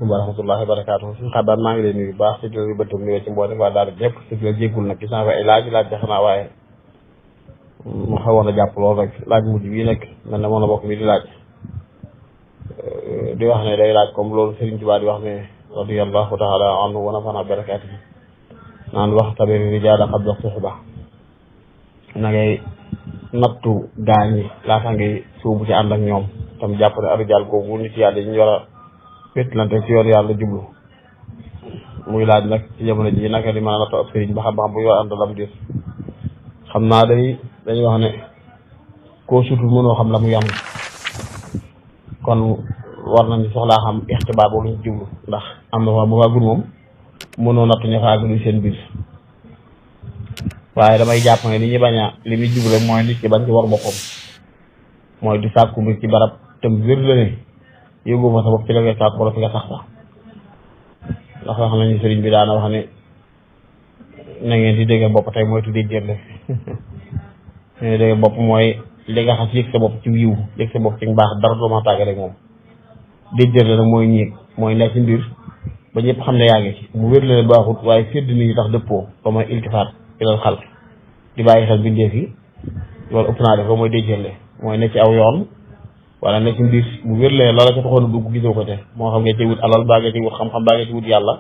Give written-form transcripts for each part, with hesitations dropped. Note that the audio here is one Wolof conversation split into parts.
asalaamaaleykum wa rahmatullahi wa barakaatu suñu xabaar maa ngi leen nuyu baax te di la bëttam nuyoo ci mboolem waa daara ñëpp te di la jéggul nag gis naa fa ay laaj jax naa waaye ma xawoon a jàpp lool rek laaj mujj bii nag man na moon a bokk mi di laaj di wax ne day laaj comme loolu Sëriñ Tuubaa di wax ne radiyallahu taala anhu wa nafana barakaatihi naan wax tabiri rijaala qabla suhba na ngay nattu gaañ yi laata ngay suubu ci ànd ak ñoom tam jàpp ne arijaal googu nit yàlla yi ñu war a féetlante ci yoon yàlla jublu muy laaj nag ci jamono ji naka di mën a nattu ab sëriñ ba xam bu ñu war a àndalam diir xam naa dañuy wax ne koo sutul mënoo xam la muy am kon war nañu soxlaa xam ixtibaar boobu lañ jublu ndax am na fa bu fàggul moom mënoo nattu ña fa àggul seen biir waaye damay jàpp ne li ñu bañ a li muy jublu rek mooy nit ki bañ ci war boppam mooy di sàkku mbir ci barab tam wér la ne yóbbu fa sa bopp ci la ngay sàkku wala fi nga sax sax ndax wax nañu sëriñ bi daana wax ne na ngeen di dégg bopp tey mooy tuddee jërle ne dégg bopp mooy li nga xas yëg sa bopp ci wiiw yëg sa bopp ci mbaax dara doo ma tàgge rek moom déjjër la nag mooy ñéeg mooy nekk ci mbir ba ñëpp xam ne yaa ngi ci mu wér la ne baaxut waaye sédd nit ñi tax dëppoo comme mooy iltifaat ilal xalq di bàyyi xel bindeef yi loolu ëpp naa def ko mooy déjjër mooy ne ci aw yoon wala ne ci mbir mu wér la ne loola ca taxoon a dugg gisoo ko te moo xam nga ci wut alal baa nga ci wut xam-xam baa nga ci wut yàlla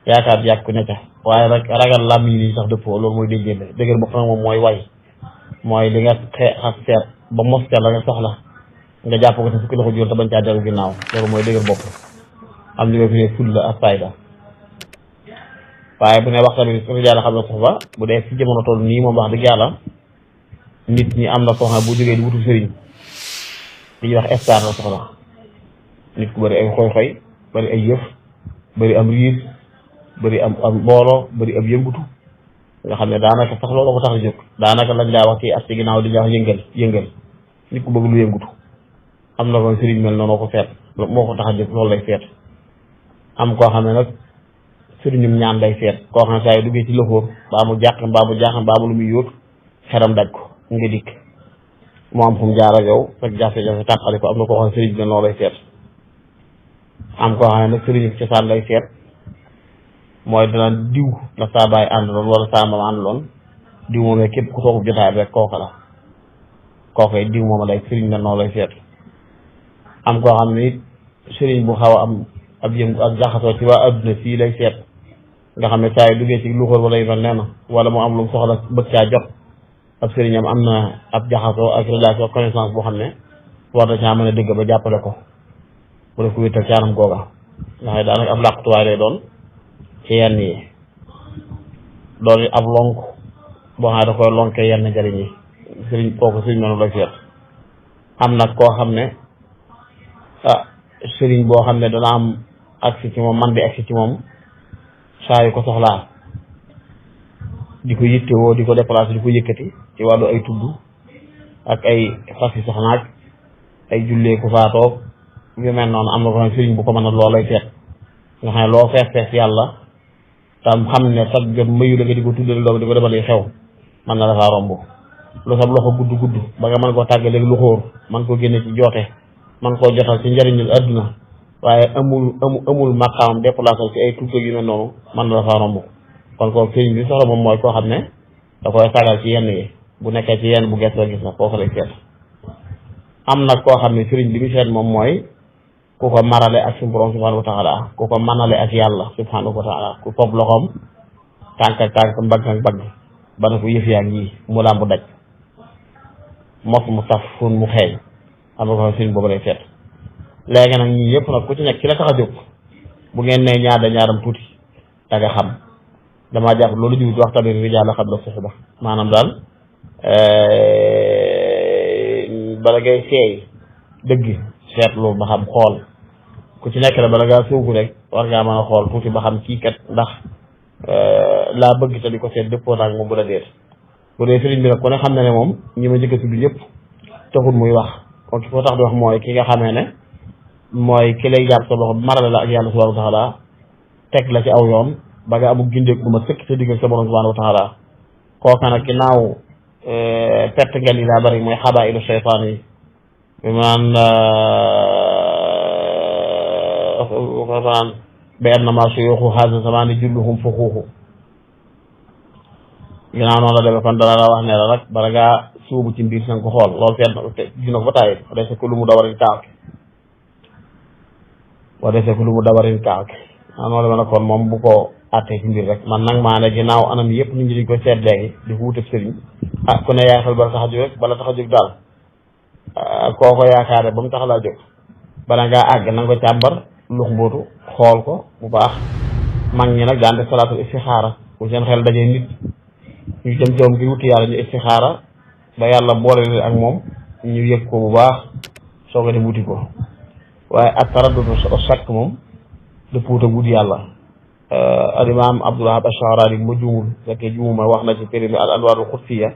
yaakaar yàgg ku ne ca waaye rek ragal làmm yi ni tax dëppoo loolu mooy déjjër la dëgër bopp nag moom mooy way mooy li nga xas seet ba mos ca la nga soxla nga jàpp ko te fukki loxo jóor te bañ caa dellu ginnaaw loolu mooy dëgër bopp am li nga fi ne fulla ak fayda waaye bu ne wax tamit rijaal xam ne soxba bu dee fi jamono toll nii moom wax dëgg yàlla nit ñi am na koo xam ne bu jógee di wutu sëriñ li ñuy wax star la soxla nit ku bëri ay xoy-xoy bëri ay yëf bëri am riir bëri am mbooloo bëri am yëngutu nga xam ne daanaka sax loolu ko tax a jóg daanaka lañ daa wax ci at ci ginnaaw di nga wax yëngal nit ku bëgg lu yëngutu am na ko sëriñ mel noonu ko feet moo ko tax a jóg loolu lay feet am koo xam ne nag sëriñum ñaan lay feet koo xam ne saa yu duggee ci loxoor baa mu jàq mbaa mu lu muy yóot xeram daj ko nga dikk moo am fu mu jaar ak yow fekk jafe-jafe tàqali ko am na koo xam ne sëriñ mel noonu lay feet am koo xam ne nag sëriñu cosaan lay feet mooy dana diw la saa baay àndaloon wala saa maam àndaloon diw moom ne képp ku toog jotaay bi rek kooka la kooka diw moom lay sëriñ mel noonu lay feet am koo xam ne it sëriñ bu xaw a am ab yëngu ak jaxasoo ci waa adduna fii lay seet nga xam ne saa yu duggee ci luxóor wala yu mel nee na wala mu am lu mu soxla bëgg caa jot ab sëriñam am na ab jaxasoo ak relation connaissance boo xam ne war na caa mën a dégg ba jàppale ko bu def ko wéttal caanam googa ndax daanaka ab làqutuwaay lay doon ci yenn yi doon ab lonk boo xam ne da koy lonkee yenn njëriñ yi sëriñ kooku sëriñ noonu lay seet am nag koo xam ne sëriñ boo xam ne dana am agsi ci moom man di agsi ci moom saa yu ko soxlaa di ko yittewoo di ko déplacé di ko yëkkati ci wàllu ay tudd ak ay fas yi soxnaak ay jullee ku faatoog yu mel noonu am na ko xam ne sëriñ bu ko mën a loolay seet nga xam ne loo fees yàlla tam xam ne sax jot mayu la nga di ko tuddal doom di ko defal xew mën na dafaa romb lu sab loxo gudd ba nga mën koo tàgge léegi lu xóor man koo génne ci joote man koo jotal ci njëriñul adduna waaye amul maqaamam déplacé ci ay tudd yu mel noonu mën na dafaa romb kon koo sëriñ bi soxla moom mooy koo xam ne da koy sagal ci yenn yi bu nekkee ci yenn bu gëstoo gis na foofu lay seet am nag koo xam ne sëriñ bi mu seet moom mooy ku ko marale ak suñu borom subhanahu wa taala ku ko manale ak yàlla subhanahu wa taala ku fob loxoom tànk ak tànk mbagg ak mbagg ba na ko yëf yaa ngi mu làmbu daj mos mu saf fun mu xeeñ am na ko xam sëriñ boobu lay seet léegi nag ñii yëpp nag ku ci nekk ci la tax a jóg bu ngeen ne ñaaram tuuti da nga xam damaa jàpp loolu jiwut wax tamit rijaal la xam la suxba maanaam daal bala ngay seey dëgg seetlu ba xam xool ku ci nekk la bala ngaa suugu rek war ngaa mën a xool tuuti ba xam kii kat ndax laa bëgg te di ko seet dëppoo naag moom bu la deet bu dee sëriñ bi nag ku ne xam ne ne moom ñi ma jëkk a tudd ñëpp taxul muy wax kon ki ko tax di wax mooy ki nga xamee ne mooy ki lay jàpp sa loxo marale la ak yàlla subhanahu wa taala teg la ci aw yoon ba nga amul gindeek bu ma sëkk sa diggal sa borom subhanahu wa taala kooka nag ginnaaw perte ngel yi daa bëri mooy xabaa ilu seytaan yi bi man fanaan ba annama suyuxu haza zamani julluhum fuxuuxu ginnaaw noonu la demee kon dana la wax ne la rek bala ngaa suubu ci mbir sa nga ko xool loolu seet na gis na ko ba tàyyi wa dese ko lu mu dawarin kaawke wa dese ko lu mu dawarin kaawke noonu la demee nag kon moom bu ko àttee ci mbir rek man nag maa ne ginnaaw anam yëpp nit ñi dañ ko seet léegi di ko wuteb sëriñ ku ne yaay xel bala tax a jóg rek bala tax a jóg daal koo ko yaakaare ba mu tax laa jóg bala ngaa àgg na nga ko càmbar lux mbootu xool ko bu baax mag ñi nag daan def salaatul istixaara bu seen xel dajee nit ñu jëm jawm ngir wuti yàlla ñu istixaara ba yàlla boole leen ak moom ñu yëg ko bu baax soo ko def wuti ko waaye ak taraddudu sakk moom dëppuut ak wuti yàlla al imam Abdul Wahab Ash-Sha'rani ma juumul fekkee juumuma wax na ci péri bi al anwaarul xutfiya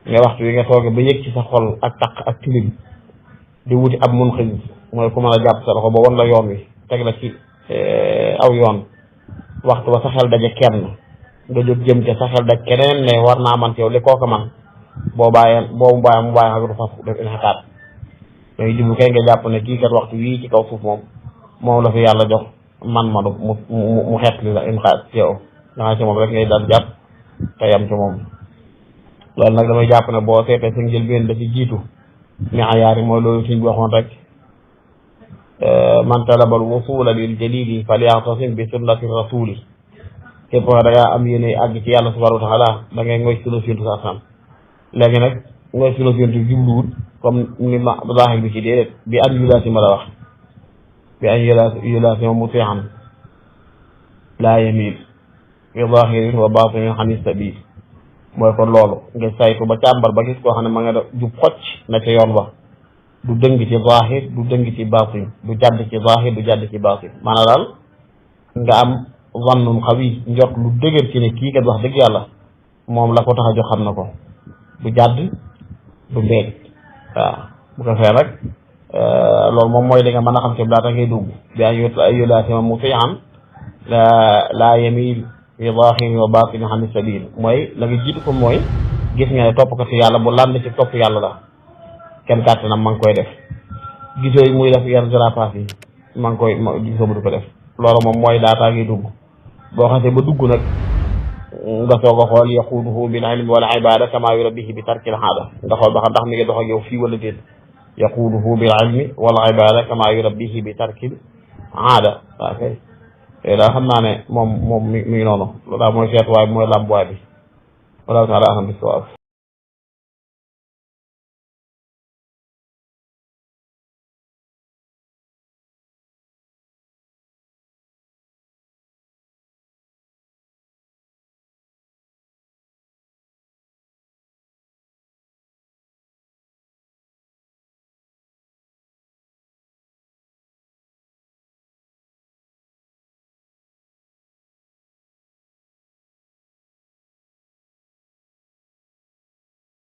nga waxtu wi nga tooge ba yëg ci sa xol ak taq ak tilim di wuti ab munqiz mooy ku mën a jàpp sa loxo ba won la yoon wi teg la ci aw yoon waxtu ba sa xel daje kenn nga jóg jëm ca sa xel daj keneen ne war naa man yow li kooka man boo bàyyee mu bàyyi ak du fas def inxitaat yooyu jublu kay nga jàpp ne kii kat waxtu wii ci kaw suuf moom la fi yàlla jox man-manu mu xeet li la inxitaat ci yow danga ci moom rek ngay daal jàpp te yam ci moom loolu nag damay jàpp ne boo seetee sa njëlbéen da ci jiitu miyaar yi mooy loolu suñ bi waxoon rek man talabal wusula lil jalili falyaxtasim bi sunnati rasuli képp da ngaa am yéene àgg ci yàlla subhanahu wa taala da ngay ngoy sunu yonent sa sam léegi nag ngoy sunu yonent jubluwut comme ni ma zahir bi ci déedéet bi an yulaasi ma la wax bi an yulaasi ma mutihan laa yamil bi zahirin wa batinin xanis sabil mooy kon loolu nga saytu ba càmbar ba gis koo xam ne ma nga jub xocc na ca yoon ba du dëng ci zahir du dëng ci batin du jadd ci zahir du jadd ci batin maanaam daal nga am wannun xawi njot lu dëgër ci ne kii kat wax dëgg yàlla moom la ko tax a jox xam na ko du jàdd du mbeeg waaw bu ko fee nag loolu moom mooy li nga mën a xam ci laata ngay dugg bi ay yulaasima mutian laa yamil fi zahirin wa batinin an sabil mooy la nga jiitu ko mooy gis nga ne topp ko ci yàlla bu lànd ci topp yàlla la kenn kàttanam ma ngi koy def gisooy muy def yenn drapas yi ma ngi koy gisoo mu du ko def loolu moom mooy daataa ngay dugg boo xasee ba dugg nag nga soog a xool yaquuduhu bil ilmi wal ibada kama yurabbihi bi tarkil aada nga xool ba xam ndax mi ngi dox ak yow fii wala déet yaquuduhu bil ilmi wal ibada kama yurabbihi bi tarkil aada waaw kay yooyu daal xam naa ne moom mi ngi noonu loolu daal mooy seetuwaay bi mooy làmbuwaay bi wala taala alam bi sawaab